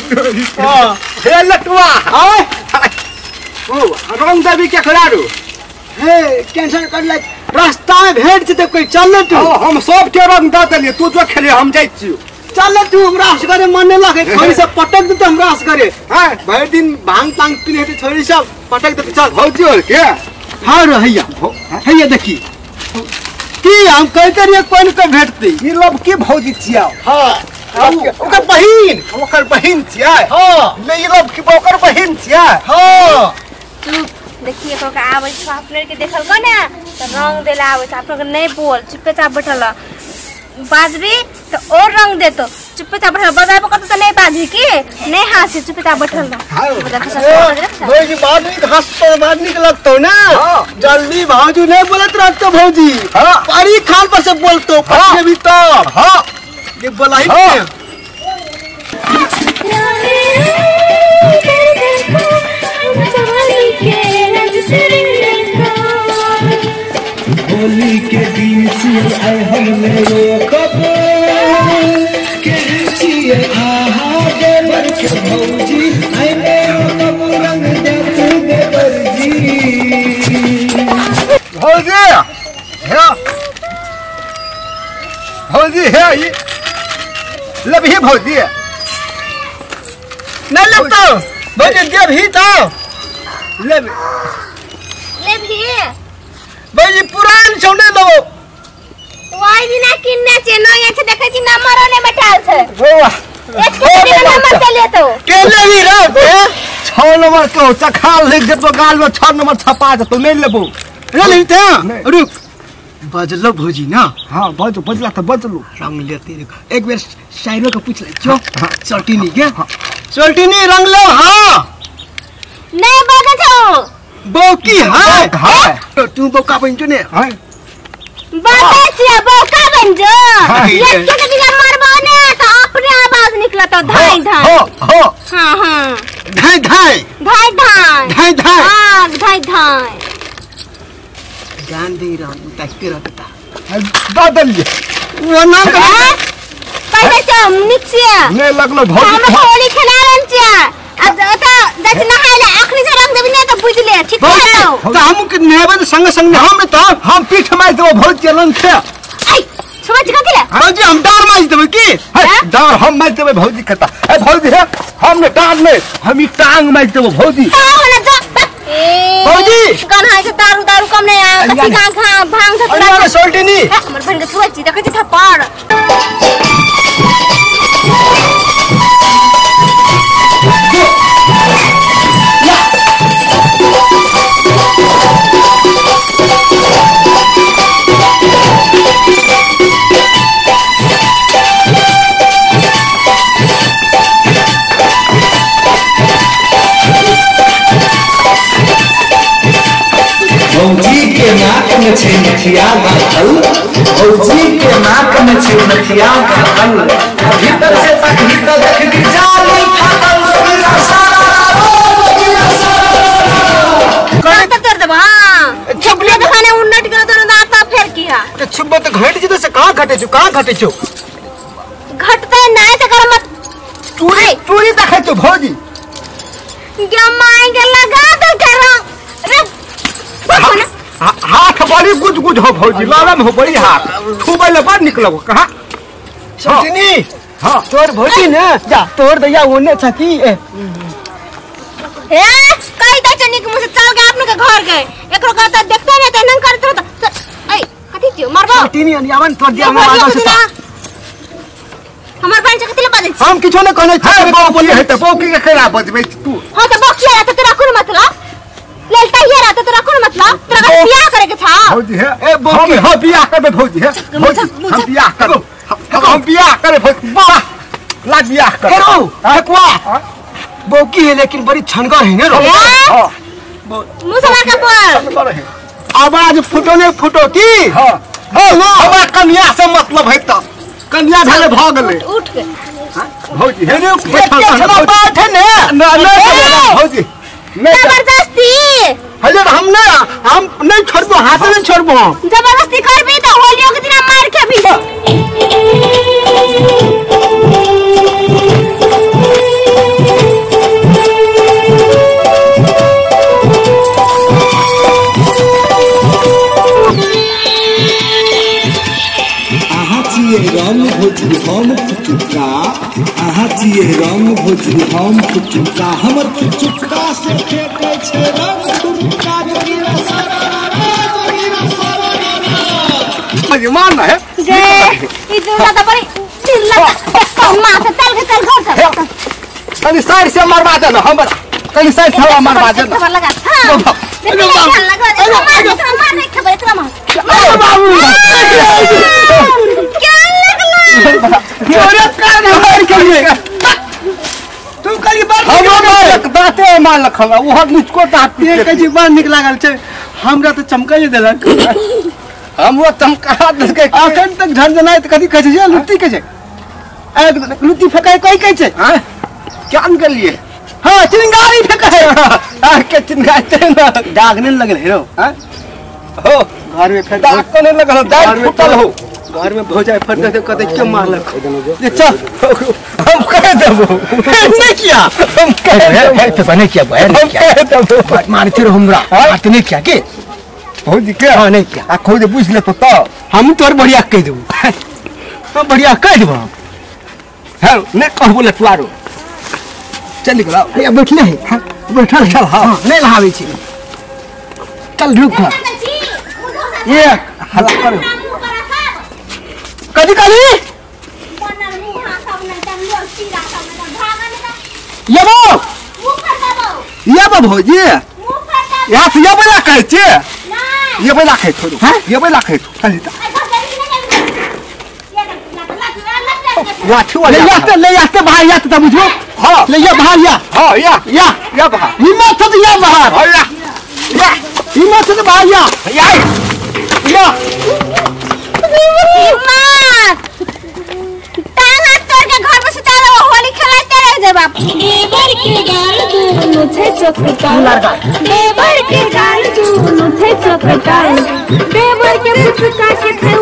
हे लटुआ आय ओ रंग देबी के खरारू हे टेंशन कर ले रास्ता में भेट जेते कोई चल न तू हम सब के रंग the देलिए तू जो खेले हम जाय छी चल न तू हमरा असगरे मन न लागे छोरी सब पटक देते हमरा असगरे हां भरि दिन भांग तांग पीने हेते छोरी सब पटक देते चल भौजी और के हां रहैया हैया देखी की हम कहते रहिए कोन के भेटते ई लब के भौजी छिया हां ओकर बहिन ओकर बहिन छिया हां ले ई लब के ओकर बहिन छिया हां चुप देखिए एकरो के आबै छै अपने के देखल को ना त रंग देला आबै छै अपने के नहीं बोल चुपे चाप बैठल बाजबी त और रंग देतो चुपे चाप बैठल बजाबो कत त नहीं बाजी की नहीं हासे चुपे चाप बैठल भौजी बाद में घास तो बाद निक लगतो ना जल्दी भाजू नहीं बोलत रहतो भौजी हां पारी खाल पर से बोलतो पछे भी तो हां ये बोलाई होली के दिन से आए हमने रोकब के छिए आहा देवर के भौजी आए मेरो रंग दे तू देवर जी भौजी हे भौजी हे ई लबही भौजी नहीं लगता भौजी देवही तो लेब लेबही भौजी पुरान छौ नै लेबो ओइ दिना किन्ने छै नया छै देखै छी नंबरो नै बैठाल छै वाह एक के नंबर चले तो के लेबी रे 6 नंबर के चखाल लिख देतो गाल में 6 नंबर छपा देतो नै लेबो रे लेबी त रुक बजलो भौजी ना हां बज बजला त बजलो रंग लेते एक बेर शायरो के पूछ ले चो चलटीनी के चलटीनी रंग लो हां नहीं बजे छौ बौकी है हां तू बौका बन जो ने हां बजे छिया बौका बन जो एक के दिला मारबो ने त अपने आवाज निकलत धाई धाई हो हो हां हां धाई धाई धाई धाई धाई धाई हां धाई धाई जान दे रहा ताकते रहता बदल लिए वो ना कर पहिले छ निक छिया नै लगलो भौजी हम होली खेला रहल छिया अब त दच नहाइले अखनी से रंग देबी ने त बुझ ले ठीक भौजी है त हम के नेबे त संग संग हम त हम पीठ मार देबो भौजी के लंग से ऐ छुबै छी कथि ले भौजी हम डार मार देबे की डार हम मार देबे भौजी के त ए भौजी हे हम ने डार नै हम ई टांग मार देबो भौजी वाला जा ए भौजी गन है से दारू दारू कम नहीं आ कथि खा खा भांग अरे अरे सोल्टिनी हमर बहन के छुबै छी देखै छी थप्पड़ भौजी के नाक में छै नथिया गाथल भौजी के नाक में छै नथिया गाथल भीतर से तकही त देखबी जाली फाटल कर त तोड़ देबो हां चपले खाने उन्नट कर तोड़ दांत फेर की हा त छुबो त घट जेतो से कहां घटे छौ कहां घटे छौ घटते नहीं त कर मत चूड़ी चूड़ी देखै छौ भौजी गे माई के लगा दे कर रे हाथ बड़ी गुज गुज हो भौजी लरम हो बड़ी हाथ छुबै ले बड़ निक लगो कहां सोचनी हां तोर भौजी ने जा तोर दैया ओने छकी ए ए कहि दै छ निक मुझे चल गए अपने के घर गए एकरो कहता देखते नहीं त नंग करत रहत ऐ कथि छियो मारबो सोचनी अनियावन तोर दिया हमरा आवाज से हमर बहन से कथि ले बाजै छी हम किछो नै कहने छी बौकी है त बौकी के केना बजबै तू हां त बौकी है त तोरा कोन मतलब ललता ये रहता तोरा कोन मतलब तोरा का बियाह करे के था भौजी है ए बौकी हां बियाह करबे भौजी है हम बियाह करब हम बियाह करे भौजी वाह ला बियाह कर करो ठकुआ बौकी है लेकिन बड़ी छनगर है ने रो हां मुंह संभाल के बोल। आवाज फुटो ने फुटो की हां हमरा कन्या से मतलब है त कन्या भेले भ गेलै। उठ के भौजी हे ने बैठ ने ना ना भौजी जबरदस्ती हले हम ना हम नहीं छोड़बो हाथ नहीं छोड़बो। जबरदस्ती करबी त होलियो के दिन मार के भी। रंग भोजू हम फुचुका अहाँ छियै रंग भोजू हम फुचुका हमर फुचुका से फेंकै छै रंग फुचुका जोगिरा सारा जोगिरा सारा मजमान है गे ई दुला त बड़ी चिल्ला कम्मा से चल के चल घर चल। कनी साइड से मरवा दे ना हमर कनी साइड से मरवा दे ना। लगा हां लगा मार नहीं खबर इतना मार बाबू क्या लगला तोरे कान मार के तू कली बात हमरा दाते मारलक हमरा ओ हर निचको दाँत एक जी बड़ निक लागल छै हमरा त चमकाइए देलक। हमरो चमका देलकै। अखन तक झनझनाइत कथी कहै छै लुत्ती कहै छै लुत्ती फेकै कोई कहै छै हां क्या निकलिए हां चिंगारी फेकै आ के चिंगारी ना दाग नहीं लगल हेरो। हां हो घर में फेर दाग को नहीं लगल दाग फुटल हो घर में भौजाई फट दे कते के मारलक जे चल हम कह देबो नहीं किया हम कह देबो तो नहीं किया भाई हम कह देबो मारते रहो हमरा मारते नहीं किया के भौजी के हां नहीं किया आ खोज बुझ ले तो हम तोर बढ़िया कह देबो हम बढ़िया कह देबो। हां नहीं कहबो लटवारो चल निकल अरे बैठले है हां बैठल चल हां नहीं लहाबै छी चल रुक एक हल्ला करो कदी कदी येबो येबो भौजी यहाँ से येबो ला कहै छी येबो ला कहै छोड़ू येबो ला कहै छोड़ू लाठी वाला ले जाते बाहर जाते तब बुझो। हां ले जा बाहर या हां या या या बाहर हिम्मत से या बाहर हां या या हिम्मत से बाहर या या या हिम्मत टांग हाथ तोड़ के घर में सुता रहो होली खेलाते रह जे बाप। देवर के गाल दुनु छै चोकटाल देवर के गाल दुनु छै चोकटाल देवर के पुचका के छै